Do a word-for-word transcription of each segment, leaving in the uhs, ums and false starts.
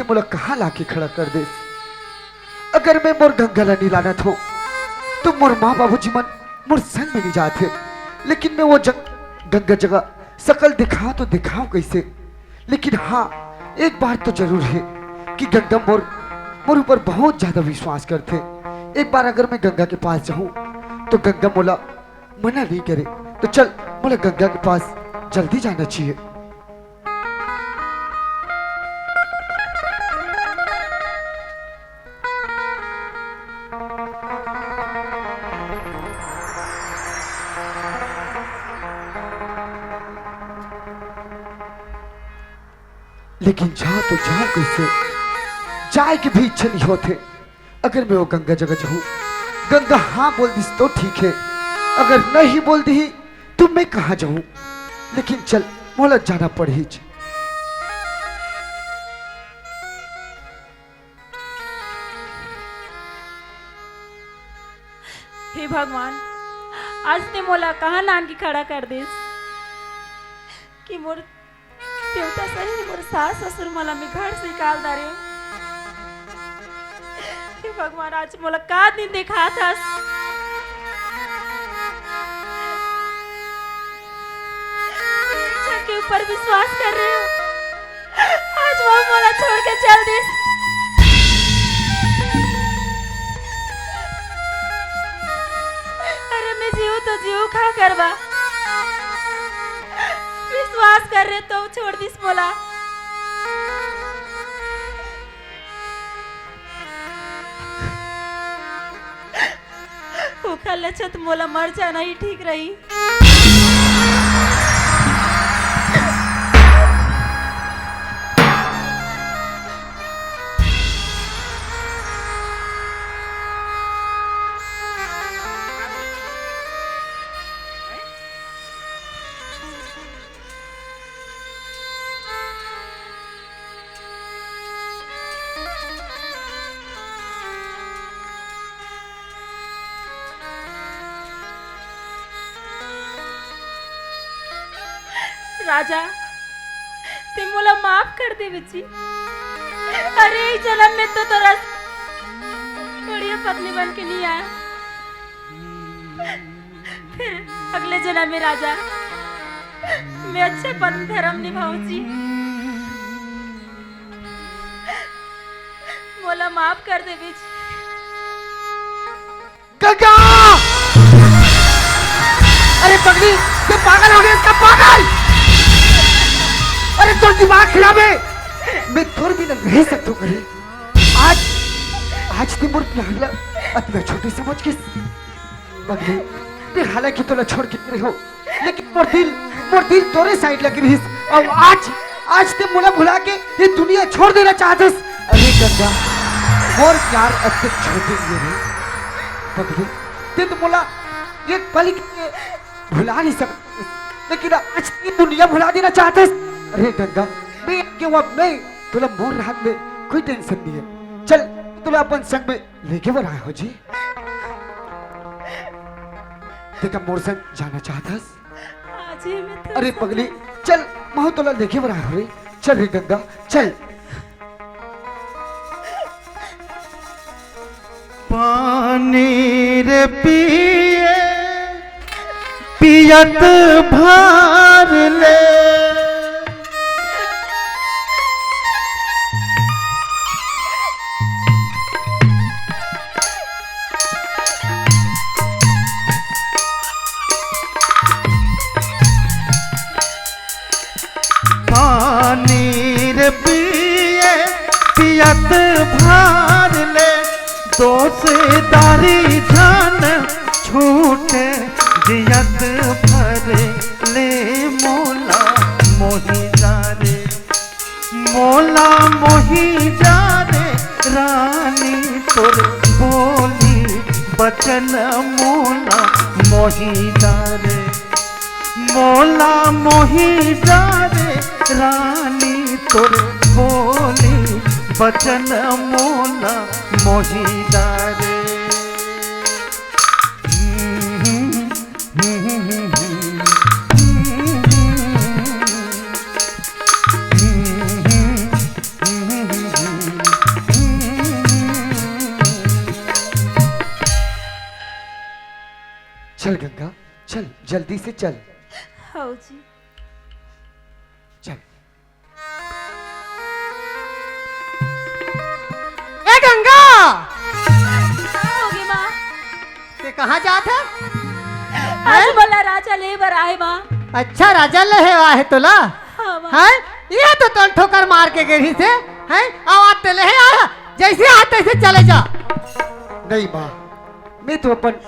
मोला कहाँ लाके खड़ा कर देस। अगर मैं मोर गंगा ला नी लानत हों, तो मोर माँ बाबूजी मन मोर संग में नी जात हे। लेकिन मैं वो जग-, गंगा जगह सकल दिखाओं तो दिखाओं कैसे? लेकिन हाँ, एक बात तो जरूर हे कि गंगा मोर, मोर ऊपर बहुत ज्यादा विश्वास करथे। एक बार अगर मैं गंगा के पास जाहूँ, तो गंगा मोला मना नहीं करे। तो चल, मोला गंगा के पास जल्दी जाना चाहिए। लेकिन जा तो जाऊं कैसे? जाए के भी इच्छा नहीं होथे। अगर मैं वो गंगा जगह जाऊं, गंगा हाँ बोल दिस तो ठीक है, अगर नहीं बोल दी तो मैं कहाँ जाऊं? लेकिन चल, मोला जाना पड़ही। हे भगवान, आज ते मोला कहाँ लान के खड़ा कर दिस कि मोर देवता सही मोर सास ससुर मन ला मैं घर से निकाल डारे। हे भगवान, आज मोला का दिन देखात हस? इच्छा के ऊपर विश्वास कर रहे हो, आज वो मोला छोड़ के चल दिस। अरे मैं जीव तो जीव खा करवा, विश्वास कर रहे तो छोड़ दिस मोला। ओखर ले अच्छा त मोला मर जाना ही ठीक रही। राजा, ते मोला माफ कर दे बच्ची। अरे, इस जन्म में तो तोरा बढ़िया पत्नी बन के नहीं आया। फिर अगले जन्म में राजा, मैं अच्छे पन धर्म निभाऊं जी। मोला माफ कर दे बीच। गंगा! अरे पगली, ये पागल हो गया इसका पागल। अरे तोर दिमाग खराब है। मैं तोर बिना रह सकता हूँ करे। आज, आज ते मोर प्यार ला अतना छोटे समझ के पगली, मैं हालांकि तोला छोड़ के रहे हो, लेकिन मोर दिल, मोर दिल तोरे साइड लगे रहिस। अउ आज, आज ते मोला भुला के ये दुनिया छोड़ देना चाहतस। अरे गंगा, मोर प्यार अतक छोटे नहीं रे। पगली, ते तो मोला एक पल के भुला नहीं सकत, लेकिन आज ये दुनिया भुला देना चाहतस। अरे गंगा, मैं के वो मैं तोला मोर रात में कोई टेंशन नहीं है। चल, तोला अपन संग में लेके बर आए हो जी। देखा मोर संग जाना चाहत हस? हाँ जी, मैं तो अरे पगली, चल, महू तोला लेके बर आए हो रे। चल रे गंगा, चल। पानी रे पिए पियत भर ले। पानी रे पिए पियत भर ले, दोष दारी झन छूटे जियत भर ले। मोला मोही जा रे, मोला मोही जा रे रानी तोर बोली बचन, मोला मोही जा रे, मोला मोही जा रे रानी तोर बोली बचन, मोला मोही जा रे। चल गंगा, चल, जल्दी से चल। हव जी। चल। ए गंगा! का होगे माँ? ते कहाँ जात हे? आज हैं? मोला राजा ले बर आहे माँ। अच्छा, राजा ले हे आहे तोला? हाँ माँ। हैं? ये तो तोल ठोकर मार के गे रहिस हे, हैं? अउ आज ते ले हे आया, जइसे आय तइसे चले जा। नहीं माँ, मैं तो अपन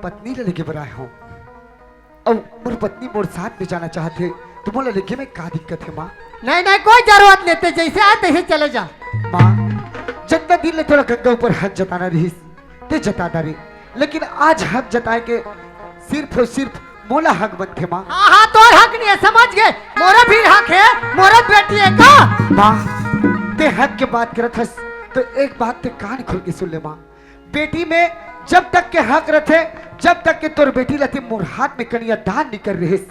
पत्नी ला लेके बर आए हँव। अउ मोर पत्नी मोर साथ में जाना चाहत हे, त मोला लेगे में का दिक्कत हे माँ? नहीं, नहीं, कोई जरूरत नहीं, ते जइसे आय तइसे चले जा। माँ, जतना दिन ले तोला गंगा ऊपर हक जताना रहिस, ते जता डारे, लेकिन आज हक जताए के सिर्फ अउ सिर्फ मोला हक बनथे माँ। हाँ, हाँ, तोर हक नहीं हे, समझ गे, मोरो भी हक हे, मोरो बेटी हे का? माँ, ते हक के बात करत हस, त एक बात ते कान खोल के सुन ले माँ, बेटी में जब तक के हक रथे, जब तक के तोर बेटी ला ते मोर हाथ में कनिया दान नइ करे रहेस,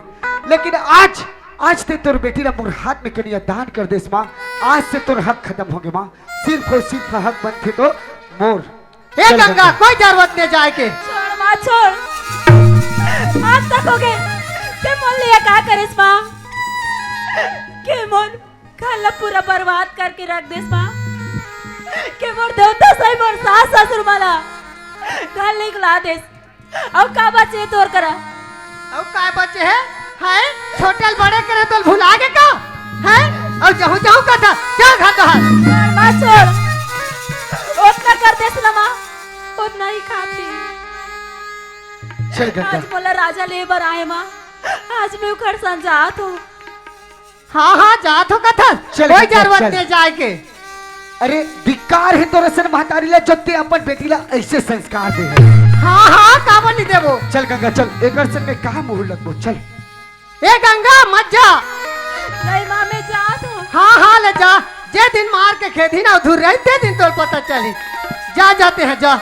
लेकिन आज, आज ते तोर बेटी ला मोर हाथ में कनिया दान कर देस माँ, आज से तोर हक खतम होगे माँ, सिर्फ अउ सिर्फ हक बनथे तो मोर। ए चल गंगा, गंगा। कोई जरूरत नहीं जाए के। छोड़ माँ, छोड़। आज तक होगे, ते मोर लिए का करेस माँ, के मोर घर ला पूरा बर्बाद करके रख देस माँ, के मोर देवता सही मोर सास ससुर मन ला घर ले निकला देस। अउ का बचे तोर करा? अउ का बचे हे? हैं? छोटे ल बड़े करे तोल भुला गे का? हैं? अउ जहूँ जहूँ कथा, जा घर बाहर। माँ छोड़, ओतना कर देस ना माँ, ओतना ही खाथे। चल गंगा। आज मोला राजा ले बर आए माँ, आज मैं उखर संग जात हँव। हाँ, हाँ, जात हँव कथस। चल कोई गंगा, जरूरत चल। नहीं जाए के। अरे, धिक्कार हे तोर असन महतारी ला, जब ते अपन बेटी ला अइसे संस्कार दे हे। हाँ, हाँ, काबर नहीं देबो? चल गंगा, चल, एकर संग में का मुँह लगबो, चल। ए गंगा, मत जा। नहीं माँ, मैं जात हँव। हाँ, हाँ, ले जा। जे दिन मार के खेदही ना उधर रही, ते दिन तोल पता चली। जा, जाते हैं, जा।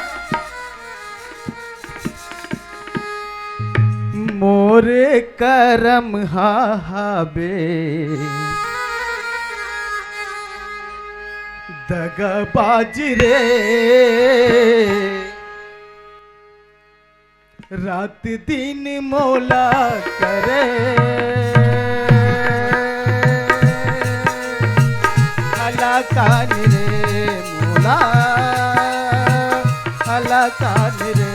मोरे करम हाबे दगाबाज रे, रात दिन मोला करे हलाकान रे, मोला हलाकान रे।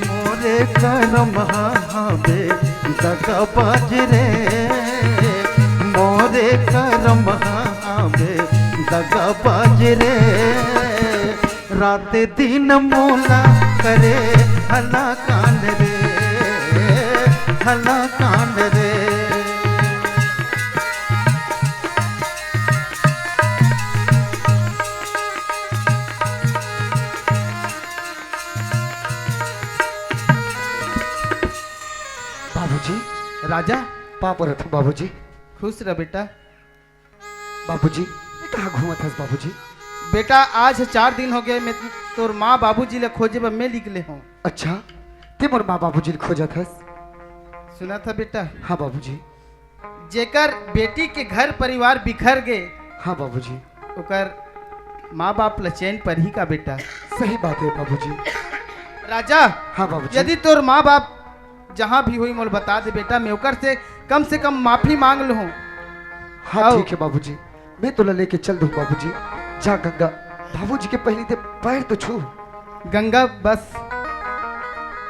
मोरे करम हाबे दगाबाज रे, मोरे करम हाबे दगाबाज रे। रात दिन मोला करे हलाकान रे, हलाकान रे। बाबूजी। राजा। पाँव परत हँव बाबूजी। खुश रह बेटा। बाबूजी, ये कहाँ घूमत हस बाबूजी? बेटा, आज चार दिन होगे, मैं तोर माँ बाबूजी ला खोजे बर मैं निकले हँव। अच्छा, ते मोर माँ बाबूजी ला खोजत हस? सुनत हस बेटा? हाँ बाबूजी। जेकर बेटी के घर परिवार बिखर गे, हाँ बाबूजी। ओकर माँ बाप ला चैन परही का बेटा? सही बात हे बाबूजी। राजा, हाँ बाबूजी। यदि तोर माँ बाप जहाँ भी होही मोला बता दे बेटा, मैं ओकर से कम से कम माफी मांग लूँ। हाँ, आओ। ठीक हे बाबूजी, मैं तोला लेके चल दूँ बाबूजी। जा गंगा, बाबूजी के पहिली ते पैर तो छू। गंगा, बस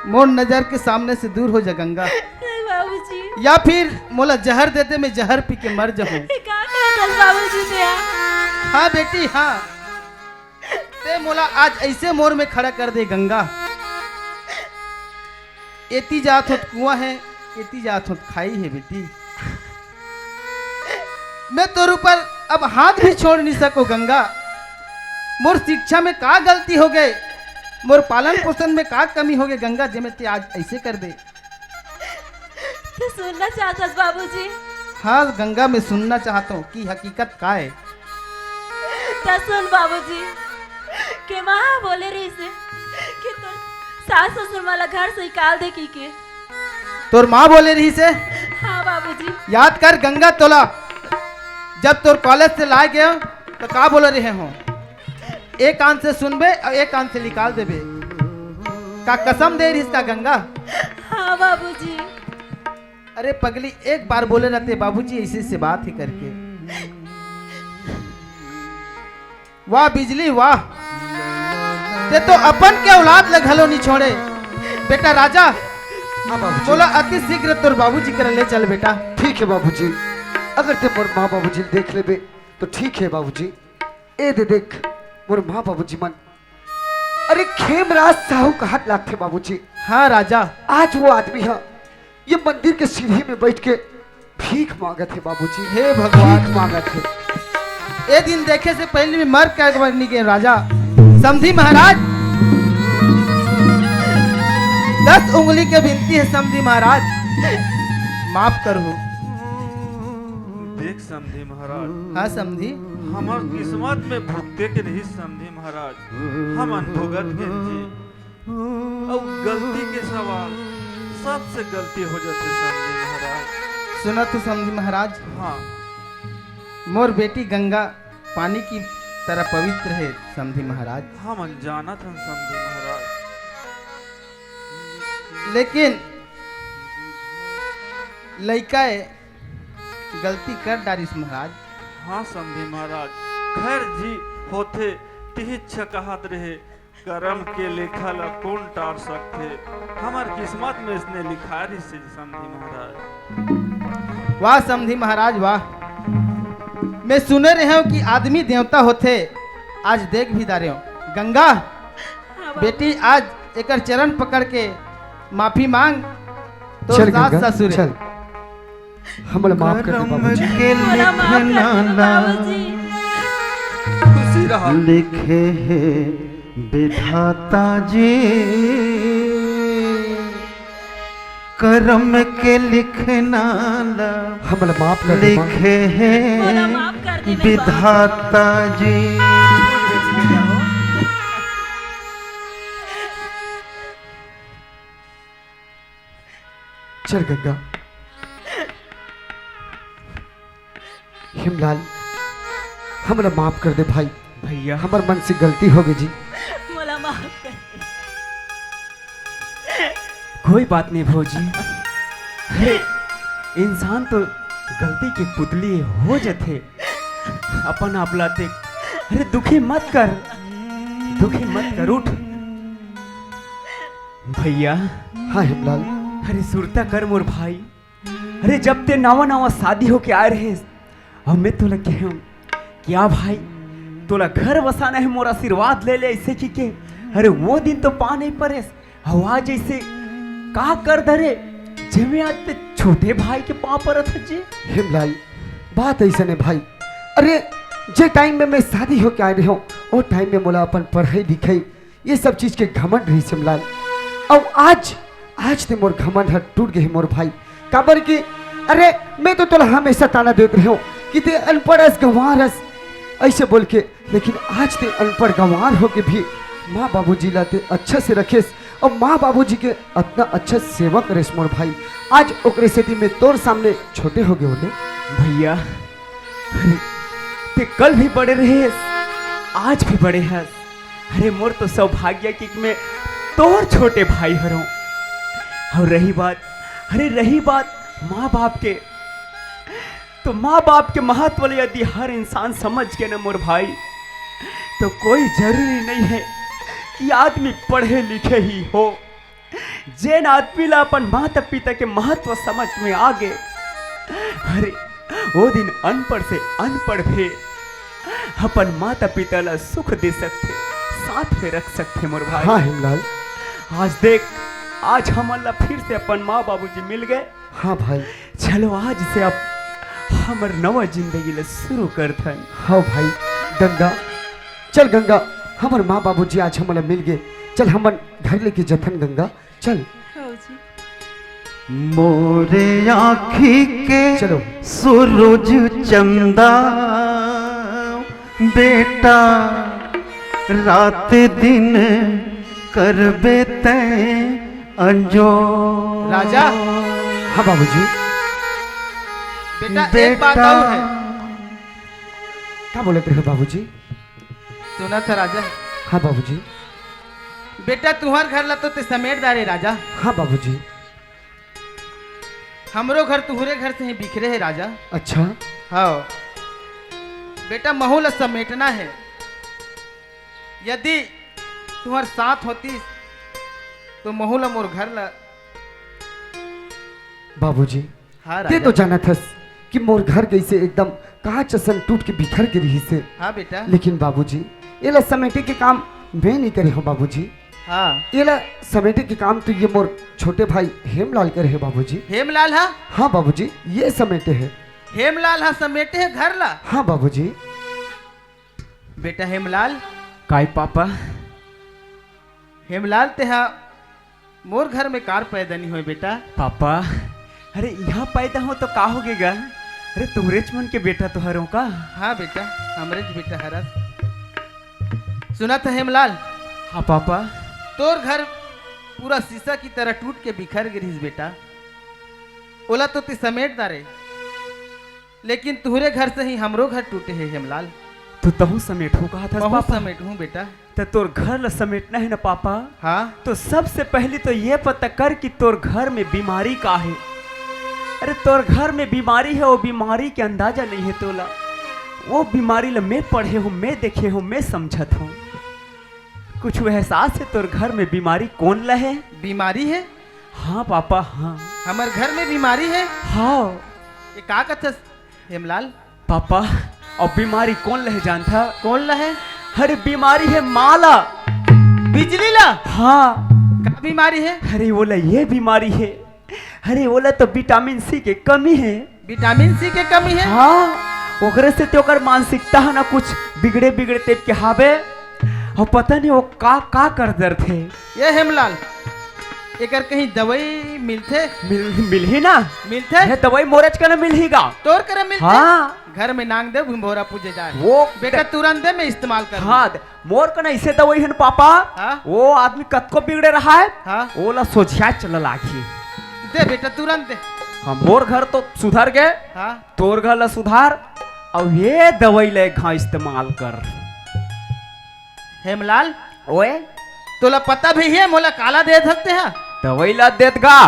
मोर नजर के सामने से दूर हो जा गंगा। नहीं बाबूजी। या फिर मोला जहर दे दे, मैं जहर पी के मर जाहूँ। ये का करत हस बाबूजी ते? हाँ बेटी, हाँ, ते मोला आज अइसे मोर में खड़ा कर दे गंगा। एती जात हों त कुआं हे, एती जात हों त खाई हे बेटी। मैं तोर ऊपर अब हाथ भी छोड़ नहीं सकों गंगा। मोर शिक्षा में का गलती होगे, मोर पालन पोषण में का कमी होगे गंगा, जे मैं ते आज अइसे कर दे? तैं सुनना चाहत हस बाबूजी? हाँ गंगा, मैं सुनना चाहत हों कि हकीकत का हे। त सुन बाबूजी, के माँ बोले रहिस हे कि तोर सास ससुर मन ला घर से निकाल दे कहिके। तोर माँ बोले रहिस हे? हाँ बाबूजी। याद कर गंगा, तोला जब तोर कॉलेज से लाए गेंव त का बोले रहे हों? एक कान से सुनबे अउ एक कान से निकाल देबे। का कसम दे रहिस का गंगा? हाँ बाबूजी। अरे पगली, एक बार बोले रहते बाबूजी ऐसे से बात ही करके। वाह बिजली वाह, ते तो अपन के औलाद ल घलो नहीं छोड़े। बेटा राजा, हाँ बाबूजी। मोला अति शीघ्र तोर बाबूजी करा ले चल बेटा। ठीक है बाबूजी, अगर ते मोर माँ बाबूजी ल देख लेबे तो ठीक है बाबूजी। ए दे देख, मोर माँ बाबूजी मन, अरे खेमराज साहू कहत लागथे बाबूजी। हाँ राजा। आज वो आदमी ह ये मंदिर के सीढ़ी में बैठ के भीख मांगत हे बाबूजी। हे भगवान। भीख मांगत हे। ए दिन देखे से पहले मैं मर के मर नहीं गए राजा। समधी महाराज, दस उंगली के विनती है समधी महाराज, माफ करहू। देख समधी महाराज। हाँ समधी। हमर किस्मत में भुगते के रहिस समधी महाराज, हमन भुगत गेन जी। अउ गलती के सवाल, सबसे गलती हो जाथे समधी महाराज। सुना तो समधी महाराज। हाँ। मोर बेटी गंगा पानी की तरह पवित्र है समधी महाराज। हमन जानत हन समधी महाराज। लेकिन लइका ए गलती कर डारिस महाराज। हाँ समधी महाराज, खैर जी होथे, तिही अच्छा कहत रहे, करम के लेखा ला कोन टार सकथे? हमर किस्मत में इसने लिखा रहिस हे समधी महाराज। वाह समधी महाराज वाह, मैं सुने रहे हूँ कि आदमी देवता होथे, आज देख भी डारे हूँ। गंगा, हाँ बाबू। बेटी आज एकर चरण पकड़ के माफी मांग, तो चल सास गंगा, ससुर हे। चल। हमला माफ कर दे करम बाबूजी। के मोला माफ कर दे लिखना ला बाबूजी। खुशी रहा। लिखे हे विधाता जी, करम के लिखना ला हमला माफ कर दे माँ। लिखे हे मोला माफ कर दे मेरे बाबू। विधाता जी। चल गंगा। हिमलाल, हमला माफ कर दे भाई। भैया। हमर मन से गलती हो गई जी। मोला माफ कर दे। कोई बात नहीं भौजी। अरे, इंसान तो गलती के पुतली हो जथे। अपन आप ला ते, अरे दुखी मत कर, दुखी मत कर, उठ। भैया। हाँ हिमलाल। अरे सुरता कर मोर भाई। अरे जब ते नवा नवा शादी होके आए रहे, अब मैं तोला कहे हूँ, क्या भाई, तोला घर बसाना है, मोर आशीर्वाद ले ले, ऐसे कि के। अरे वो दिन तो पा नहीं परेस, अउ आज ऐसे का कर धरे, जेमे आज ते छोटे भाई के पाँव परत हस जी। हिमलाल, बात ऐसा नहीं भाई। अरे जे टाइम में मैं शादी होके आए रहे हूँ, वो टाइम में मोला अपन पढ़ाई लिखाई ये सब चीज के घमंड रहिस हिमलाल। अउ आज, आज ते मोर घमंड ह टूट गे हे मोर भाई। काबर कि अरे मैं तो तोला हमेशा ताना देत रहेंव कि ते अनपढ़ अस, गंवार अस, ऐसे बोल के। लेकिन आज ते अनपढ़ गंवार होके भी माँ बाबूजी ला ते अच्छा से रखेस अउ माँ बाबूजी के अतना अच्छा सेवा करेस मोर भाई। आज ओकरे सेती मैं तोर सामने छोटे हो गे हों। भैया, अरे, ते कल भी बड़े रहेस, आज भी बड़े हस। अरे, मोर तो सौभाग्य कि मैं तोर छोटे भाई हरों। अउ रही बात, अरे, रही बात माँ बाप के, तो माँ बाप के महत्व ले यदि हर इंसान समझ के न मोर भाई, तो कोई जरूरी नहीं है कि आदमी पढ़े लिखे ही हो। जेन आदमी ला अपन माता पिता के महत्व समझ में आ गे, अरे, वो दिन अनपढ़ से अनपढ़ भी अपन माता पिता ला सुख दे सकथे, साथ में रख सकथे मोर भाई। हाँ हिमलाल। आज देख, आज हमन ला फिर से अपन माँ बाबूजी मिल गे। हाँ भाई। चलो आज से अब हमर नवा जिंदगी ला शुरू करथन। हाँ भाई। गंगा, चल गंगा, हमर माँ बाबूजी आज हमन ला मिल गे, चल हमन घर लेके जथन गंगा। चल। हाँ जी। मोरे आँखी के चलो। सूरज चंदा बेटा, रात दिन करबे तैं अंजोर। राजा। हाँ बाबूजी। बेटा, एक बात बेटा। और है। का बोलत रहे बाबूजी? सुना था राजा। हाँ बाबूजी। बेटा, तुंहर घर ला तो तें समेट डारे राजा। हाँ बाबूजी। हमरो घर तुंहरे घर से ही बिखरे हे राजा। अच्छा। हाँ बेटा, महूँ ला समेटना हे। यदि तुंहर साथ होतिस तो महूँ ला मोर घर ला। बाबूजी, हाँ तें राजा। तो जानत हस कि मोर घर कइसे एकदम कांच असन टूट के बिखर गे रिहिस हे। हाँ बेटा। लेकिन बाबूजी, एला समेटे के काम मैं नइ करे हंव बाबूजी। हाँ। एला समेटे के काम तो ये मोर छोटे भाई हेमलाल करे हे बाबूजी। हेमलाल हा? हाँ बाबूजी, ये समेटे हे। हेमलाल हा समेटे हे घर ला? हाँ बाबूजी। बेटा हेमलाल। काय पापा? हेमलाल, तेहा मोर घर में कार पैदा नहीं होय बेटा। पापा, अरे इहाँ पैदा हों तो का होगे गा? अरे तुंहरेच मन के बेटा तो हरों का? हाँ बेटा, हमरेच बेटा हरस। सुनत हस हेमलाल? हाँ पापा। तोर घर पूरा शीशा की तरह टूट के बिखर गे रिहिस बेटा, ओला तो तें समेट डारे। लेकिन तुंहरे घर से ही हमरो घर टूटे हे हेमलाल। तो तहूँ समेटहूँ कहत हस महूँ पापा? समेटहूँ बेटा। त तोर घर ल समेटना हे न पापा? हाँ। तो सबसे पहली तो ये पता कर कि तोर घर में बीमारी का हे। अरे तोर घर में बीमारी हे, वो बीमारी के अंदाजा नहीं हे तोला। वो बीमारी ल मैं पढ़े हूँ, मैं देखे हूँ, मैं समझत हूँ। कुछ एहसास हे तोर घर में बीमारी कोन ल हे? बीमारी हे? हाँ पापा, हाँ। हमर घर में बीमारी हे? हाँ। ये का कथस हेमलाल? पापा, अउ बीमारी कोन ल हे जानथा? कोन ल हे? अरे बीमारी हे माँ ला। बिजली ला? हाँ। का बीमारी हे? अरे ओला ये बीमारी हे। अरे ओला तो विटामिन सी के कमी हे। विटामिन सी के कमी हे? हाँ, ओकरे से तो ओकर मानसिकता ह ना कुछ बिगड़े बिगड़े टाइप के हावे। अउ पता नहीं वो का का कर डरथे। ये हेमलाल, एकर कहीं दवाई मिलथे? मिल, मिलही ना। मिलथे? ये दवाई मोरेच करा मिलही गा। तोर करा मिलथे? हाँ। घर में नांग दे, भिंभोरा पूजे जाए। वो बेटा, तुरंत दे, मैं इस्तेमाल कर हाँ, लूँ। दे। मोर करा ऐसे दवाई हे न पापा, हाँ? वो आदमी कतको बिगड़े रहा हे, हाँ? ओला सोझिया चला लागही। दे बेटा, तुरंत दे। हाँ, मोर घर तो सुधर गे, हाँ? तोर घर ला सुधार, अउ ये दवाई ला एक घांव इस्तेमाल कर। हेमलाल, ओए? तोला पता भी हे मोला काला देत हस तेहा? दवाई ला देत गा।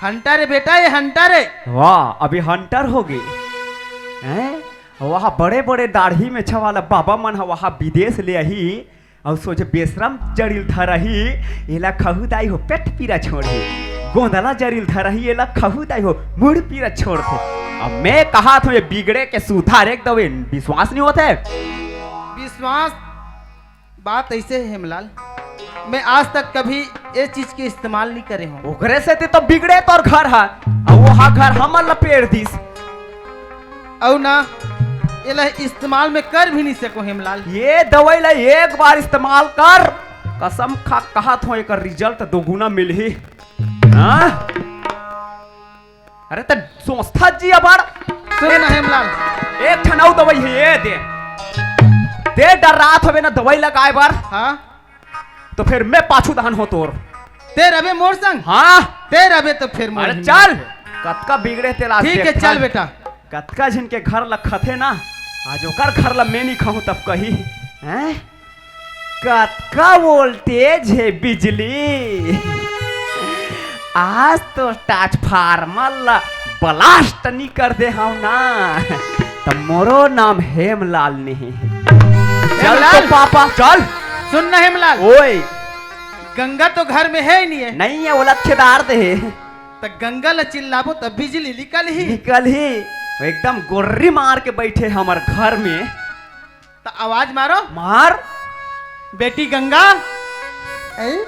हंटर हे बेटा, ये हंटर हे। वाह, अभी हंटर होगे। हैं? वहाँ बड़े-बड़े दाढ़ी मेछा वाला बाबा मन ह वहाँ विदेश ले आही, अउ सोझ बेसरम जड़ी ल धरही, एला खहू दाई हो पेट पीरा छोड़ही। गोंदला जड़ी ल धरही, एला खहू दाई हो मुड़ पीरा छोड़थे। अब मैं कहत हंव, ये बिगड़े के सुधारे के दवाई, विश्वास नहीं होत हे? विश्वास बात ऐसे हे हेमलाल, मैं आज तक कभी ये चीज के इस्तेमाल नहीं करे हंव। ओकरे सेती तो बिगड़े तोर घर ह, अउ वो हा घर हमन ला पेर दिस। अउ ना, एला इस्तेमाल मैं कर भी नहीं सकों हेमलाल। ये दवाई ला एक बार इस्तेमाल कर, कसम खा कहत हंव, एकर result दोगुना मिलही। हाँ? अरे त सोचथा जी अबड़। सुन ना हेमलाल। एक ठन अउ दवाई हे, ये दे। दे डर्रात हवे ना दवाई लगाए बर। हाँ। तो फिर मैं पाछू धान हो तोर। ते रबे मोर संग? हाँ। ते रबे तो फिर मोर अरे हिम्मत चल। हे। कतका बिगड़े तेला ठीक हे, देखथन। चल बेटा। कतका झिन के घर ल खथे ना, आज ओकर घर ल मैं नी खाहूं तब कही। हैं? कतका voltage हे बिजली, आज तो transformer ला blast नी कर दे हंव ना, त मोरो नाम हेमलाल नहीं हे। चल हेमलाल। तो पापा, चल। सुन ना हेमलाल। ओए। गंगा तो घर में हे ही नहीं हे। नहीं हे, ओला खेदार दे हे। त गंगा ला चिल्लाबो त बिजली निकलही। निकलही। वो एकदम गोर्री मार के बैठे हमर घर में। त आवाज मारो। मार। बेटी गंगा। ए?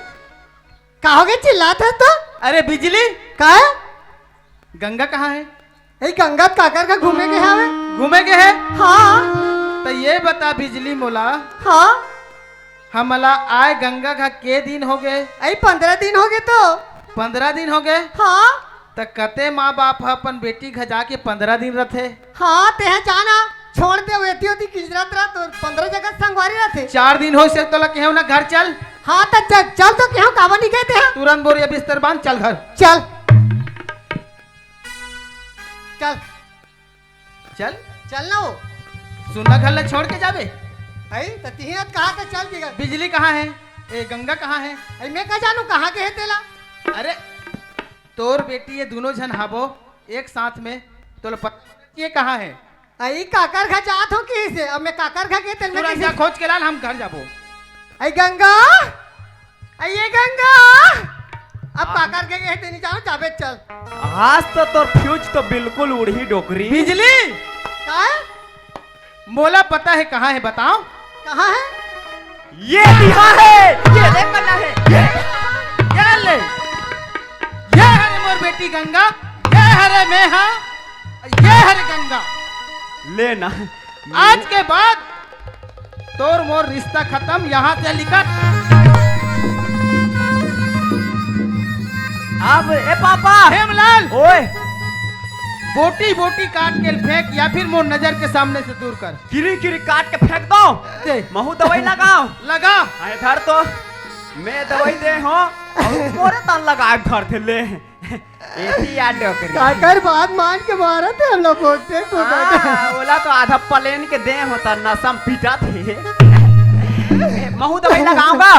का होगे चिल्लात हस तो? अरे बिजली। का हे? गंगा कहाँ हे? ए, गंगा त काकर का घूमे गे हवे? घूमे गे हे? हाँ। त ये बता बिजली मोला। हाँ। हमला आए गंगा घा के दिन होगे? ए, पंद्रह दिन होगे तो। पंद्रह दिन होगे? हाँ। त कते माँ बाप ह अपन बेटी घ जाके पंद्रह दिन रथे? हाँ, तेहा जाना, छोड़ दे, एती ओती किंजरत रह, तो पंद्रह जगह संगवारी रथे। चार दिन होइस हे तोला केहेंव ना घर चल। हाँ, त चल, चल तो केहेंव, काबर नहीं कहे तेहा? तुरंत बोरिया बिस्तर बांध, चल घर। चल। चल। चल। चल ना वो। सुन ना घर ला छोड़ के जाबे। है, त तिही अत कहा त चल के गा। बिजली कहाँ हे? ए, गंगा कहाँ हे? अरे, मैं का जानू कहाँ के हे तेला? अरे, तोर बेटी ये दूनों झन हाबो एक साथ में, तोला पता ये कहाँ हे? अई काकर घर जात हो कि से? अब मैं काकर घर के तेल में तुरंत जा कइसे खोज के लान, हम घर जाबो। अई गंगा, अई ये गंगा, अब काकर के हे तेनी जाओ, जाबे चल। आज तो तोर फ्यूज तो बिल्कुल उड़ही डोकरी। बिजली, का? मोला पता हे कहाँ हे, बताओ। कहाँ हे? ये दिहा हे, ये देख ना हे, ये, ये ले, ये हरे मोर बेटी गंगा, ये हरे मैं हा, ये हरे गंगा। ले ना। आज के बाद तोर मोर रिश्ता खतम, यहाँ से निकल। अब ए पापा। हेमलाल। ओए। बोटी बोटी काट के फेंक या फिर मोर नजर के सामने से दूर कर। किरी किरी काट के फेंक दो। दे। महू दवाई लगाओ। लगा। अरे धर तो, मैं दवाई दे हो, अउ मोरे तन लगाए धर थे ले। एती या डोकरी। काकर बात मान के मारत हे हम लोग बोलते तो हाँ, ओला तो आधा प्लेन के दे होता नसम पीटा थे। ए, महू दवाई लगाऊंगा।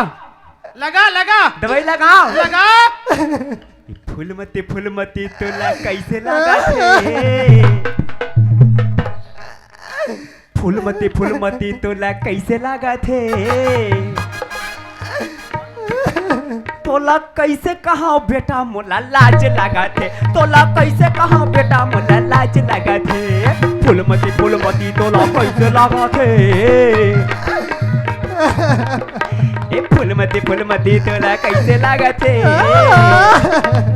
लगा, लगा। दवाई लगाओ। लगा। फूलमती, फूलमती तोला कैसे लगा थे? फूलमती, फूलमती तोला कैसे लागत हे? तोला कैसे कहा बेटा मोला लाज लागत हे? तोला कैसे कहा बेटा मोला लाज लागत हे? फूलमती, फूलमती तोला कैसे लागत हे? ए फूलमती, फूलमती तोला कैसे लागत हे?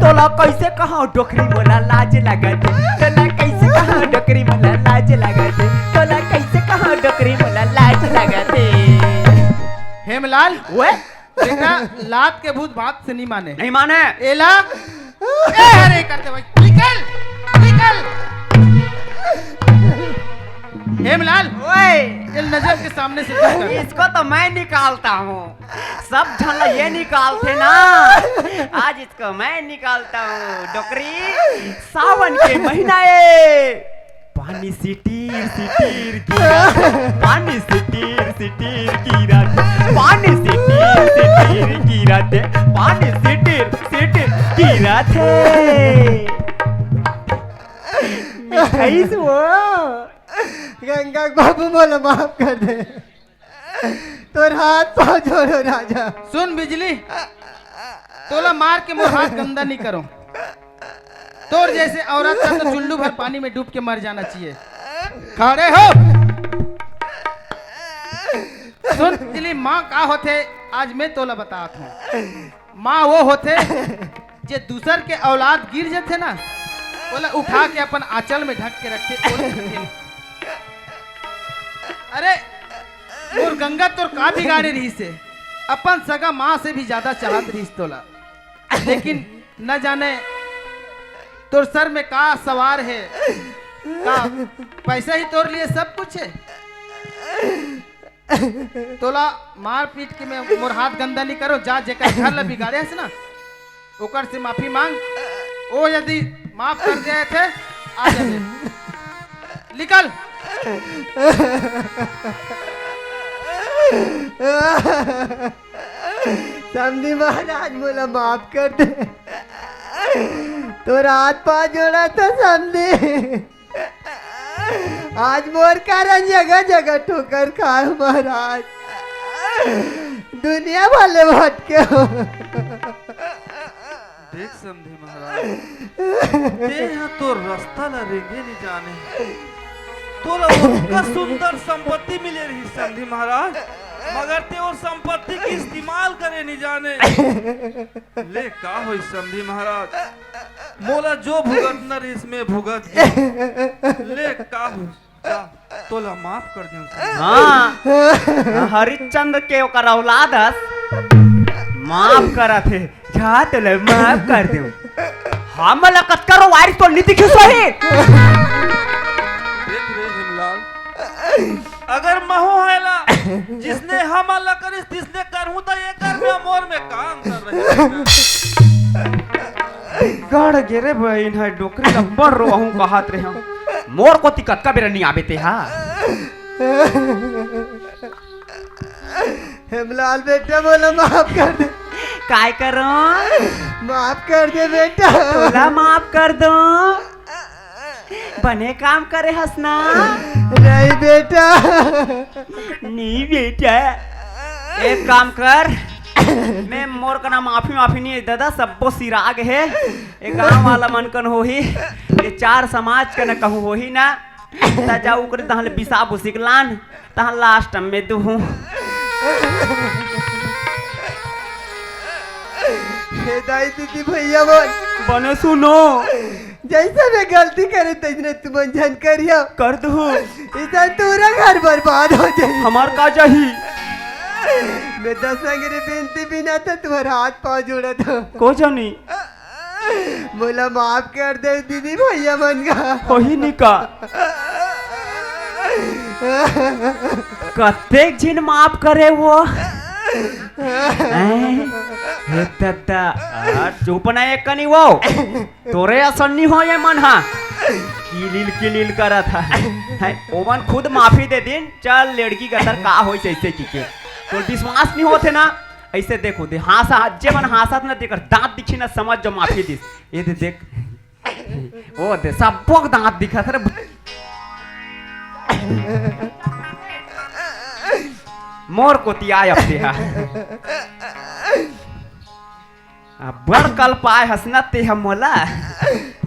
तोला कैसे कहा डोकरी मोला लाज लागत हे? तोला कैसे कहा डोकरी मोला लाज लागत हे? तोला कैसे कहा डोकरी मोला लाज लागत हे? हेमलाल, ओए? बेटा, लात के भूत बात से नहीं माने। नहीं माने। एला, ए हरे करते भाई, निकल, निकल। हेमलाल, ओए। ये नजर के सामने से दूर कर। इसको तो मैं निकालता हूँ, सब झन ला ये निकालते ना। आज इसको मैं निकालता हूँ डोकरी। सावन के महीना ए, पानी सिटीर सिटीर गिरा, पानी सिटीर सिटीर गिरा, पानी सिटीर सिटीर गिरा थे, पानी सिटीर सिटीर गिरा थे। मिठाई से वो। गंगा के बाबू मोला माफ कर दे। तोर हाथ पाँव जोड़ो राजा। सुन बिजली, तोला मार के मोर हाथ गंदा नहीं करो। तोर जैसे औरत का तो चुल्लू भर पानी में डूब के मर जाना चाहिए। खड़े हो। सुन बिजली, माँ का होथे, आज मैं तोला बतात हूँ। माँ वो होथे, जे दूसर के औलाद गिर जथे ना, ओला उठा के अपन आंचल में ढक के रखथे, ओला ढकेल। अरे, मोर गंगा तोर का बिगाड़े रहिस हे? अपन सगा माँ से भी ज्यादा चाहत रहिस तोला, लेकिन न जाने तोर सर में का सवार हे, का पैसा ही तोर लिए सब कुछ हे? तोला मार पीट के मैं मोर हाथ गंदा नहीं करो, जा जेकर घर ला बिगाड़े हस ना, ओकर से माफी मांग। ओ यदि माफ कर दे थे, आ जाबे। निकल। समधी महाराज मोला माफ कर दे, तोर हाथ पाँव जोड़ा था समधी। आज मोर कारण जगह जगह ठोकर खाए महाराज, दुनिया भर ले भटके हो। देख समधी महाराज, तें ह तोर रस्ता ला रेंगे नहीं जाने। तोला ओतका सुंदर संपत्ति मिले रही समधी महाराज, मगर तें वो संपत्ति के इस्तेमाल करे नहीं जाने। ले का होई समधी महाराज, मोला जो भुगतना रहिस मैं भुगत गेंव। ले का होई, जा, तोला माफ कर देंव समधी। हाँ, हरिश्चंद्र के ओकर औलाद हस, माफ करत हे, जा तोला माफ कर देंव। हमला कतका रोवारिस तो नी दिखिस होही। देख रे हिमलाल, अगर महू हेला जिसने हमला करिस तिसने करहूं त एकर में मोर में का अंतर रही? गड़ गे रे बहिन, हे डोकरी ल बड़ रोवाहूं कहत रेहेंव। मोर कोती कतका बेरा नी आबे तेहा। हेमलाल बेटा, मोला माफ कर दे। काय करो? माफ कर दे बेटा। तोला माफ कर दो। बने काम करे हस ना? नहीं बेटा। नहीं बेटा। एक काम कर, मैं मोर कना माफी, माफी नहीं है दादा, सब्बो सिराग है। ये गांव वाला मन कन होही, ये चार समाज कन कहूं होही ना, त जा ओकरे तहां ले बिसा बुसिक लान, तहां लास्ट में दुहूं। हे दाई दीदी भैया मन, बने सुनो। जैसा मैं गलती करे तैसने तुमन झन करिया। कर दुहूं। इधर पूरा घर बर्बाद हो जाए। हमार का जाही? मैं दस अंगरी बिनती बिनत हंव, तुम्हारा हाथ पांव जोड़त हंव। को जानी? मोला माफ कर दे दीदी भैया मन का। होही नी का? कतेक झिन माफ करे वो। हैं? हे दद्दा, आ, चुप ना एक कनी वो। तोरे असन नी हो ये मन हा। किलिल किलिल करत हा। हैं, ओमन खुद माफी दे दिन, चल लेड़की गतर का होई जैसे की के। तोर विश्वास नी होथे ना, ऐसे देखो दे, हांसा, जे मन हांसत ना तेकर दांत दिखी ना, समझ जो माफी दिस। ये दे देख, वो दे, सबो के दांत दिखत रे। मोर कोती आय अब तेहा। अब्बड़ कल पाए हस ना तेहा मोला।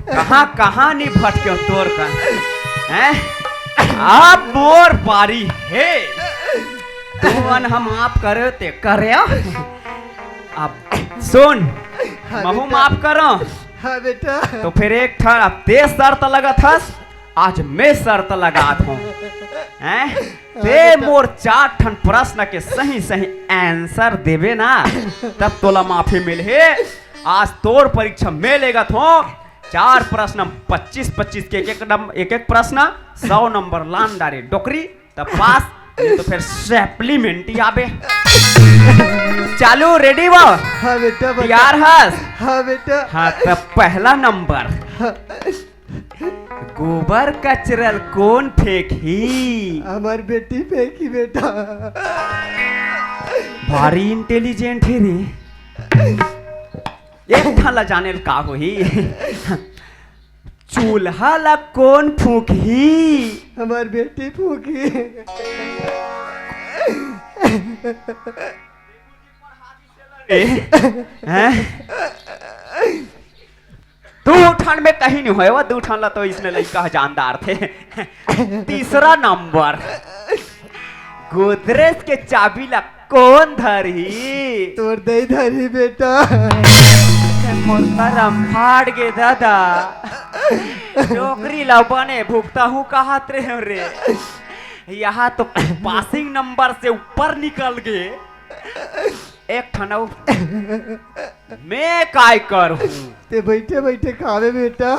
कहां कहां नी भटके तोर का। हैं? अब मोर बारी हे। तुमन हम माफ करे ते करे। अब सुन, हाँ महू बेटा। माफ करो। हाँ बेटा। तो फिर एक ठन अब ते शर्त लगत हस, आज मैं शर्त लगात हंव। हैं? हाँ ते बेटा। मोर चार ठन प्रश्न के सही सही answer देबे ना, तब तोला माफी मिलही। आज तोर परीक्षा मैं लेगत हंव। चार प्रश्न, पच्चीस पच्चीस के एक एक नम-, एक एक प्रश्न, सौ नंबर लान डारे डोकरी, त पास, नहीं तो फिर supplementary आबे। चालू, ready बा? हाँ बेटा, बता। तैयार हस? हाँ बेटा। हाँ, त पहला नंबर। हाँ। गोबर कचरा ल कोन फेंकही? हमर बेटी फेंकही बेटा। भारी intelligent हे रे। एक ठन ला जाने ल का होही? चूल्हा ला कोन फूंकही? हमर बेटी फूंकही। ए, हैं? दू ठन में कहीं नहीं होय, वो दू ठन ला तो इसने लइका ह जानदार थे। तीसरा नंबर, गोदरेज के चाबी ला कोन धरही? तोर दई धरही बेटा। मोर करम फाड़ गे दादा। डोकरी ला बने भुगता हूँ कहत रहे रे। यहाँ तो passing number से ऊपर निकल गे। एक ठन अउ। मैं काय करहूँ? ते बइठे बइठे खावे बेटा।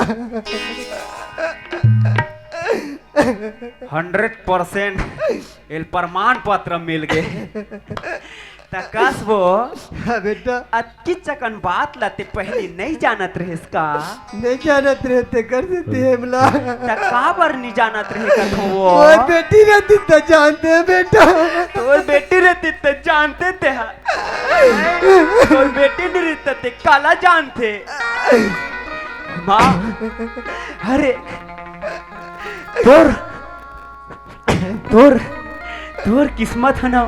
Hundred percent एल प्रमाण पत्र मिल गे। त कस वो हाँ बेटा। अतकी चकन बात ला ते पहिली नइ जानत रहेस का? नइ जानत रहे, तेकर सेती हमला। त काबर नइ जानत रहे कथों वो? मोर बेटी रहतिस त जानतेंव बेटा। तोर बेटी रहतिस त जानतेंव तेहा। तोर बेटी नइ रहिस त ते काला जानते? माँ, अरे, तोर तोर, तोर किस्मत ह ना,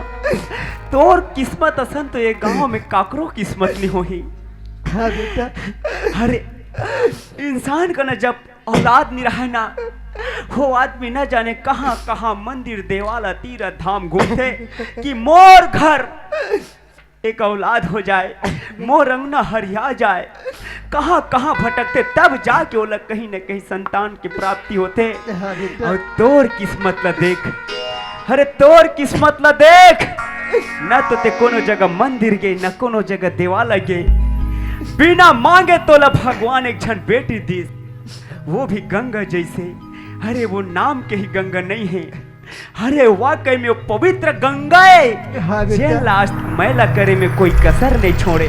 तोर किस्मत असन तो ये गांव में काकरो किस्मत नइ होही। हाँ बेटा। अरे, इंसान कना जब औलाद नइ रहय ना, वो आदमी न जाने कहाँ-कहाँ मंदिर, देवाला, तीरथ धाम घूमथे कि मोर घर एक औलाद हो जाए, मोर अंगना हरिया जाए। कहाँ-कहाँ भटकथे, तब जाके ओला कहीं न कहीं संतान के प्राप्ति होथे। हाँ बेटा। अउ तोर किस्मत ला देख, अरे तोर किस्मत ला देख, न तो ते कोनो जगह मंदिर गे, न कोनो जगह देवाला गे। बिना मांगे तोला भगवान एक झन बेटी दिस, वो भी गंगा जैसे। अरे वो नाम के ही गंगा नइ हे, अरे वाकई में वो पवित्र गंगा हे। हाँ बेटा। जे last मैला करे में कोई कसर नइ छोड़े।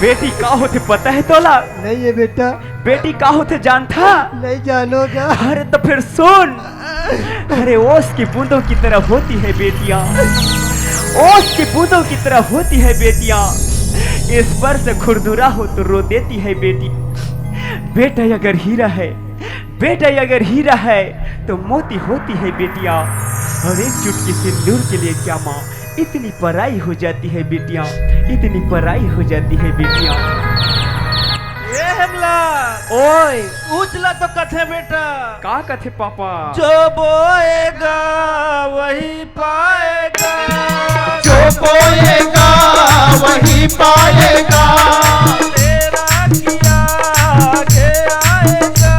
बेटी का होथे पता हे तोला? नइ हे बेटा। बेटी का होथे जानथा? नइ जानों गा। अरे त फिर सुन, अरे, ओस की बूंदों की तरह होती है बेटियां, ओस की बूंदों की तरह होती है बेटियां। स्पर्श खुरदुरा हो तो रो देती है बेटी। बेटा अगर हीरा है, बेटा अगर हीरा है तो मोती होती है बेटियां। और एक चुटकी सिंदूर के लिए क्या माँ इतनी पराई हो जाती है बेटियां, इतनी पराई हो जाती है बेटियां। ए हेमला, ओए। उचला तो कथे बेटा। का कथे पापा? जो बोएगा वही पाएगा। जो बोएगा वही पाएगा। तेरा किया आगे आएगा।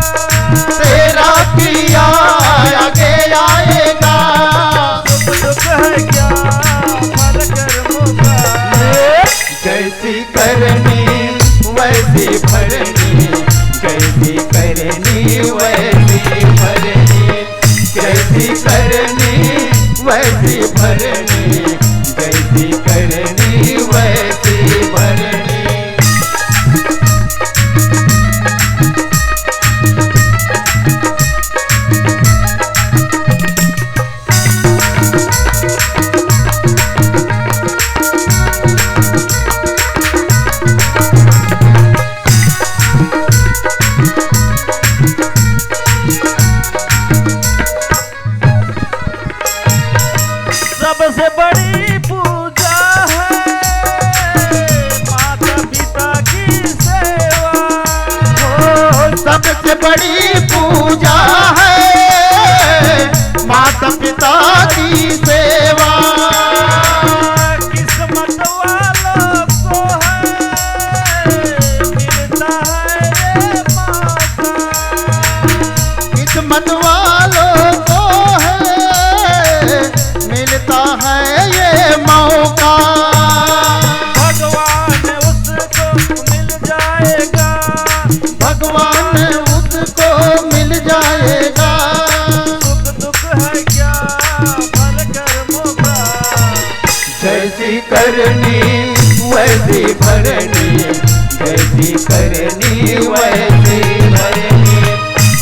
तेरा किया आगे आएगा। सुख दुख है क्या फल कर्मों का। जैसी करनी वैसी भरनी, जैसी करनी वैसी भरनी, जैसी करनी वैसी भरनी, जैसी करनी वैसी भरनी। सबसे बड़ी पूजा है माता पिता की सेवा। ओ, सबसे बड़ी पूजा है माता पिता की सेवा। किस्मत वालों को है मिलता है ये मौका। किस्मत वालों को है मिलता है ये मौका। भगवान उसको मिल जाएगा। भगवान उसको मिल जाएगा। सुख दुख है क्या फल कर्मों का। जैसी करनी वैसी भरनी, जैसी करनी वैसी भरनी,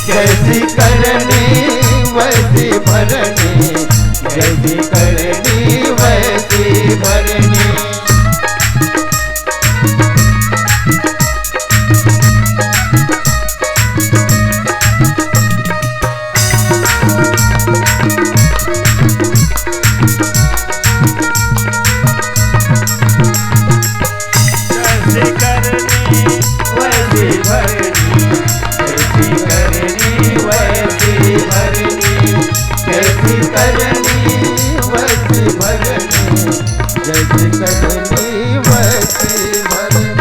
जैसी करनी वैसी भरनी, जैसी करनी वैसी भरनी। जैसी करनी वैसी भरनी, जैसी करनी वैसी भरनी, जैसी करनी वैसी भरनी, जैसी करनी वैसी भरनी।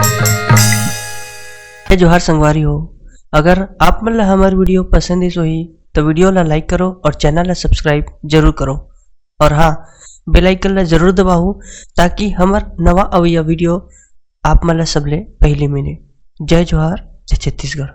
जय जोहार संगवारी हो, अगर आप मन ला हमर video पसंद आइस होही तो video ला like करो और channel ला subscribe जरूर करो। और हाँ, bell icon ला जरूर दबाओ ताकि हमर नवा अवइया video आप मन ला सबले पहली मिले। जय जोहार, जय छत्तीसगढ़।